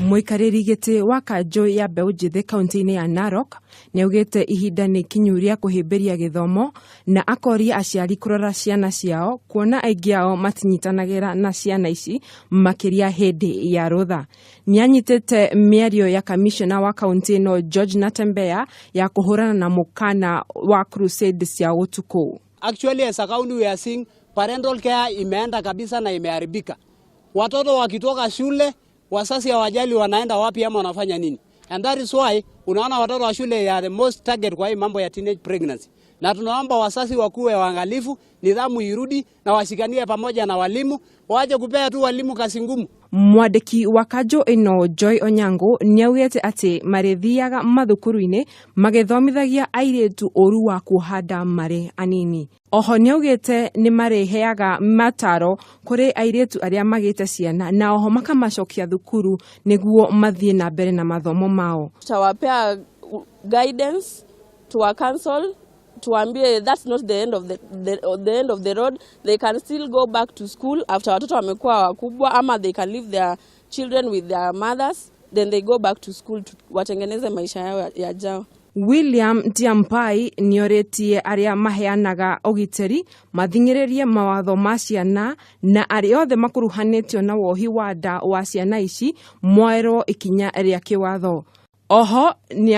Mũikarĩri gĩtĩ wa kanjũ ya mbeũ njĩthĩ kaunti-inĩ ya Narok nĩaugĩte ihinda nĩ ikinyu rĩa kũhĩmbĩria gĩthomo na akoria aciari kũrora ciana ciao kuona aingĩ ao matinyitanagĩra na ciana ici makĩria hĩndĩ ya rũtha. Nĩanyitĩte mĩario ya kamishona wa kaunti ĩno George Natembeya ya kũhũrana na mũkana wa crusade cia ũtukũ. Actually, as a county we are seeing parental care imeenda kabisa na imeharibika. Watoto wakitoka shule, wazazi hawajali wanaenda wapi ama wanafanya nini. And that is why unaona watoto wa shule are the most target kwa hii mambo ya teenage pregnancy. Na tunaomba wazazi wakuwe waangalifu, nidhamu irudi na washikanie pamoja na walimu, waache kupea tu walimu kazi ngumu. Mwandĩki wa kanjũ ĩno Joy Onyango nĩaugĩte atĩ marĩthiaga mathukuru-inĩ magĩthomithagia airĩtu ũru wa kuoha nda marĩ anini. Oho nĩaugĩte nĩmarĩheaga mataro kũrĩ airĩtu arĩa magĩte ciana na oho makamacokia thukuru nĩguo mathiĩ na mbere na mathomo mao. Tutawapea guidance, tuwa counsel, tuambie that's not the end of the road. They can still go back to school after watoto wamekuwa wakubwa, ama they can leave their children with their mothers, then they go back to school to watengeneze maisha yao yajao. William Tiampai nĩorĩtie arĩa maheanaga ũgitĩri mathing'ĩrĩrie mawatho ma ciana na arĩa othe makuruhanĩtio na wohi wa nda wa ciana ici moerwo ikinya rĩa kĩwatho. Oho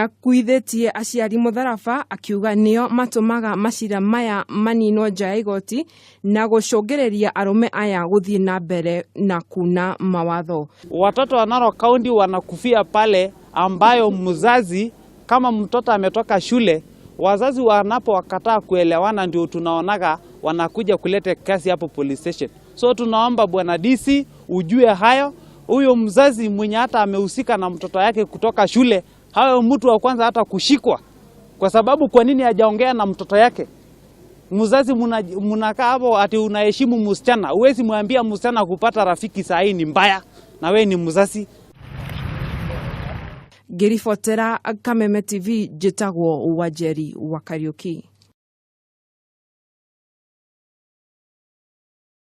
nĩakuithĩtie aciari mũtharaba akiuga nĩo matũmaga macira maya maninwo nja ya igoti na gũcũngĩrĩria arũme aya gũthiĩ na mbere na kuna mawatho. Watoto wa Narok County wanakufia pale ambayo mzazi kama mtoto ametoka shule, wazazi wanapowakataa kuelewana, ndio tunaonaga wanakuja kuleta kesi hapo police station. So tunaomba bwana DC ujue hayo, huyo mzazi mwenye hata amehusika na mtoto yake kutoka shule, hayo mtu wa kwanza hata kushikwa, kwa sababu kwa nini hajaongea na mtoto yake? Mzazi munakaa hapo ati unaheshimu msichana, huwezi mwambia msichana kupata rafiki saa hii ni mbaya, na we ni mzazi. Ngĩribotera Kameme TV njĩtagwo Wanjeri wa Kariũki.